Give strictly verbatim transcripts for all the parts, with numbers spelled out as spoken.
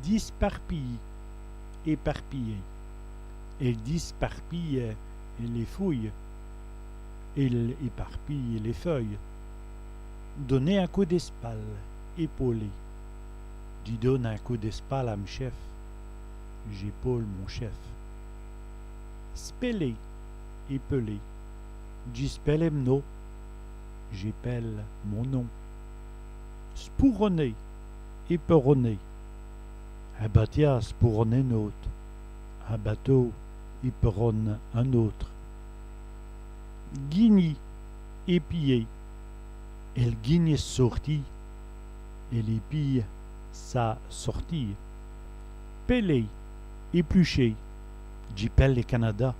Disparpiyî, éparpiller. Èle disparpîye lès fouyes. Elle éparpille les feuilles. Doner in côp d'èspale, épauler. Dji done in côp d'èspale a m' chèf. J'épaule mon chef. Spèler, épeler. Dji spèle èm' no. J'épelle mon nom. Spouroner, éperonner. In batia spourone in-ôte. Un bateau éperonne un autre. Guignî, épier. Èle guigne ès' sôrtîye. Elle épie sa sortie. Pèler, éplucher. Dji pèle lès canadas.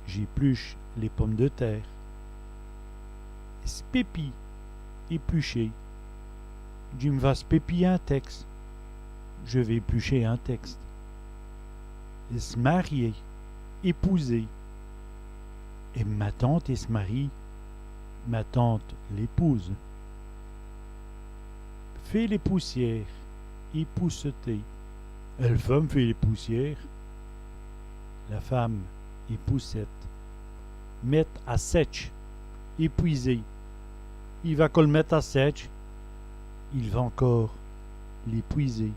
J'épluche les pommes de terre. Spèpî, éplucher. Dji m' va spèpî in tècse. Je vais éplucher un texte. S' marier, épouser. Èm' matante ès' marîye. Ma tante l'épouse. Fé lès poussiêres, épousseter. Èl feume fét lès poussiêres. La femme époussette. Mète a sètch, épuiser. I va co l' mète a sètch. Il va encore l'épuiser.